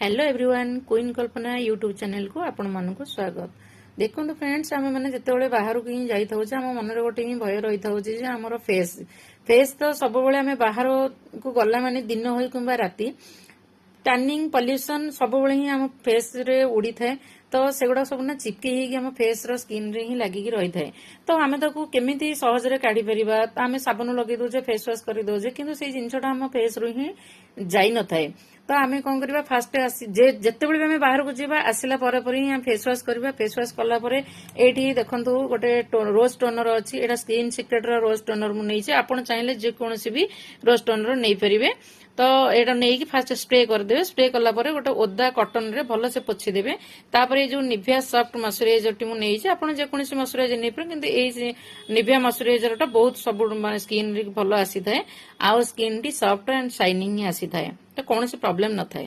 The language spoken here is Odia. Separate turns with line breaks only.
ହ୍ୟାଲୋ ଏଭ୍ରିୱାନ୍, କୁଇନ୍ କଳ୍ପନା ୟୁଟ୍ୟୁବ୍ ଚ୍ୟାନେଲକୁ ଆପଣମାନଙ୍କୁ ସ୍ୱାଗତ। ଦେଖନ୍ତୁ ଫ୍ରେଣ୍ଡସ୍, ଆମେମାନେ ଯେତେବେଳେ ବାହାରକୁ ହିଁ ଯାଇଥାଉଛେ, ଆମ ମନରେ ଗୋଟେ ହିଁ ଭୟ ରହିଥାଉଛି ଯେ ଆମର ଫେସ୍ ଫେସ୍ ତ ସବୁବେଳେ ଆମେ ବାହାରକୁ ଗଲା ମାନେ ଦିନ ହଉ କିମ୍ବା ରାତି, ଟ୍ୟାନିଂ, ପଲ୍ୟୁସନ ସବୁବେଳେ ହିଁ ଆମ ଫେସ୍ରେ ଉଡ଼ିଥାଏ। ତ ସେଗୁଡ଼ା ସବୁ ନା ଚିପକି ହେଇକି ଆମ ଫେସ୍ର ସ୍କିନ୍ରେ ହିଁ ଲାଗିକି ରହିଥାଏ। ତ ଆମେ ତାକୁ କେମିତି ସହଜରେ କାଢିପାରିବା? ତ ଆମେ ସାବୁନ ଲଗେଇ ଦଉଛେ, ଫେସ୍ ୱାଶ କରିଦଉଛେ, କିନ୍ତୁ ସେଇ ଜିନିଷଟା ଆମ ଫେସ୍ରୁ ହିଁ ଯାଇନଥାଏ। ତ ଆମେ କଣ କରିବା? ଫାଷ୍ଟ ଆସି ଯେତେବେଳେ ବି ଆମେ ବାହାରକୁ ଯିବା, ଆସିଲା ପରେ ପରେ ହିଁ ଆମେ ଫେସ୍ ୱାଶ କରିବା। ଫେସ୍ ୱାଶ କଲା ପରେ ଏଇଠି ଦେଖନ୍ତୁ, ଗୋଟେ ରୋଜ ଟୋନର ଅଛି। ଏଇଟା ସ୍କିନ୍ ସିକ୍ରେଟର ରୋଜ ଟୋନର ମୁଁ ନେଇଛି। ଆପଣ ଚାହିଁଲେ ଯେକୌଣସି ବି ରୋଜ ଟୋନର ନେଇପାରିବେ। ତ ଏଇଟା ନେଇକି ଫାଷ୍ଟ ସ୍ପ୍ରେ କରିଦେବେ। ସ୍ପ୍ରେ କଲା ପରେ ଗୋଟେ ଓଦା କଟନରେ ଭଲସେ ପୋଛିଦେବେ। ତାପରେ ଏଇ ଯୋଉ ନିଭିଆ ସଫ୍ଟ ମଶ୍ଚରାଇଜରଟି ମୁଁ ନେଇଛି, ଆପଣ ଯେକୌଣସି ମଶ୍ଚରାଇଜର ନେଇପାରିବେ, କିନ୍ତୁ ଏଇ ନିଭିଆ ମଶ୍ଚରାଇଜରଟା ବହୁତ ସବୁ ମାନେ ସ୍କିନ୍ ଭଲ ଆସିଥାଏ ଆଉ ସ୍କିନ୍ଟି ସଫ୍ଟ ଆଣ୍ଡ ସାଇନିଂ ହିଁ ଆସିଥାଏ। ତ କୌଣସି ପ୍ରୋବ୍ଲେମ ନଥାଏ।